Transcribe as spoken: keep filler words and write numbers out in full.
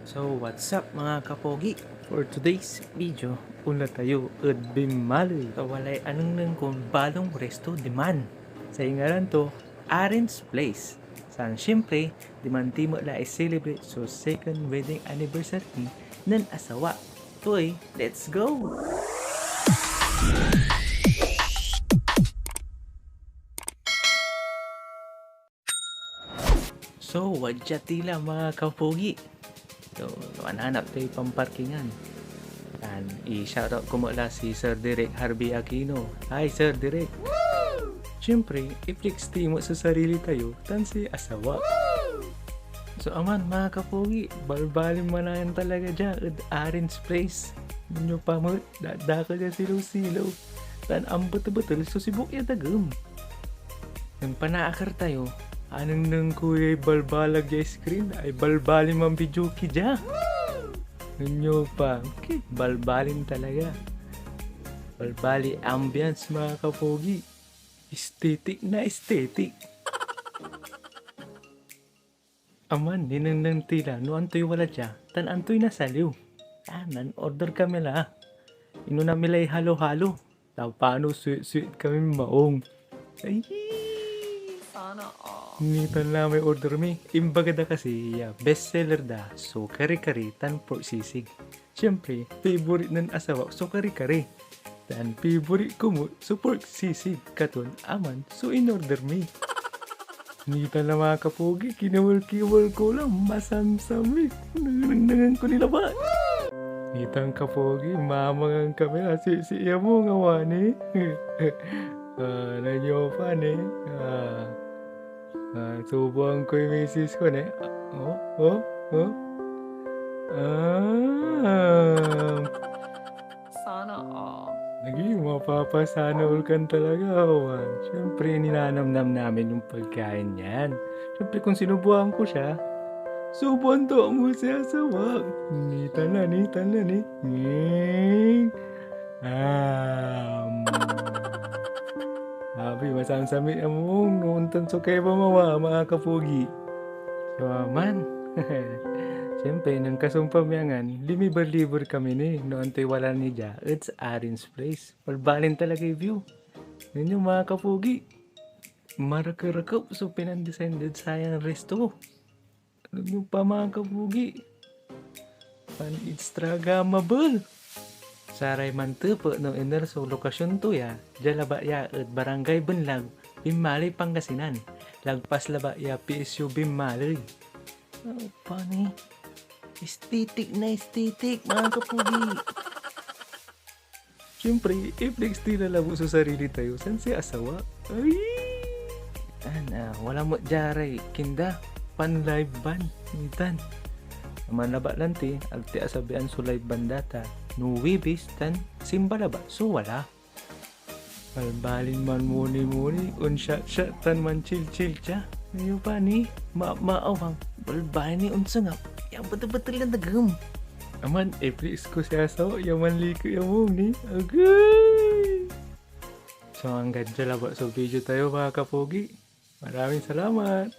So, what's up, mga kapogi? For today's video, onla tayo ed Bimali. So, walay anengneng kon balon resto diman. Say ngaran to, Arin's Place. Tan siyempre, diman ti met la i-celebrate so second wedding anniversary nen asawa toy. Let's go! So, wadya ti la, mga kapogi. So, mananap tayo pamparkingan. Tan i-shoutout ko met la si Sir Direk Harvey Aquino. Hi, Sir Direk! Siyempre, i-flex ti met so sarili tayo tan si asawa. So, aman, mga kapogi, balbalin manayan talaga dia ed Arin's Place. Nia pa met, dadakel ya silew-silew, tan ambetebetel so sibuk ya dagem. Nen panaaker tayo, anengneng ko yay balbaleg ya screen, ay balbalin manvideoke dia. Nia pa, okay, balbalin talaga. Balbali ambience, mga kapogi. Aesthetic na aesthetic. Aman, ninengneng ti la no antoy wala dia, tan antoy nasaliw. Ah, nan-order kami la. Inona mi lay halo-halo. Ta pano sweet-sweet kami maong. Ay! Sana all. Nitan la may order mi. Imbaga da kasi ya best seller da so kare-kare tan pork sisig. Siyempre, favorite nen asawa so kare-kare. Tan favorite ko met so pork sisig, katon aman so in-order mi. Nitan la, mga kapogi, kinawal-kiwal ko la, masamsamit. Nangan ko ni labat. Nitan, kapogi, mamangan kami la, sisiya mo nga wani. Ah, nanyopa ni. Ah, ah, subuan koy misis ko ni. Ah, oh, oh, oh. Ah. Sana all. Naging mapapasana all kan talaga, awan. Siyempre, ninanamnam namin yung pagkain niyan. Siyempre, kung sinubuan ko siya, subuan to mo siya sa wak. Nitan na, nitan na, ni. Nging. Um. Abi, masamsamit among no ontan so kaiba mawa, mga kapogi. So, aman. Siyempre, nen kasumpal mi angan, limiber-liber kami ni, no antoy wala ni dia, it's Arin's Place. Balbalin talagay view. Ninyo, mga kapogi. Marakerakep so pinandesign ded sayan resto. Alam nyo pa, mga kapogi. Pan-Instagrammable. Saray mantepet no iner so lokasyon to ya, dia labat ya ed Barangay Benlag, Binmaley, Pangasinan. Lagpas labat ya P S U Binmaley. Oh, funny. Aesthetic na aesthetic, mga kapogi. Siyempre, i-flex ti la labat so sarili tayo, tan si asawa. Ay! Tan, ah, wala met dia ray kinda, pan-live band, nitan. Aman labat lanti, agti asabian so live band da ta no Huwebes tan Simba labat so wala. Balbalin manmuni-muni, onsyat-syat tan manchilchil dia. Nia pa ni, ma-, maawang, balbalin ni onsengap ya betebetel ya dagem. Aman, i-flex ko si asawa ya manliket ya mong ni. Agay! So, anggad dia labat so video tayo, mga kapogi. Maraming salamat!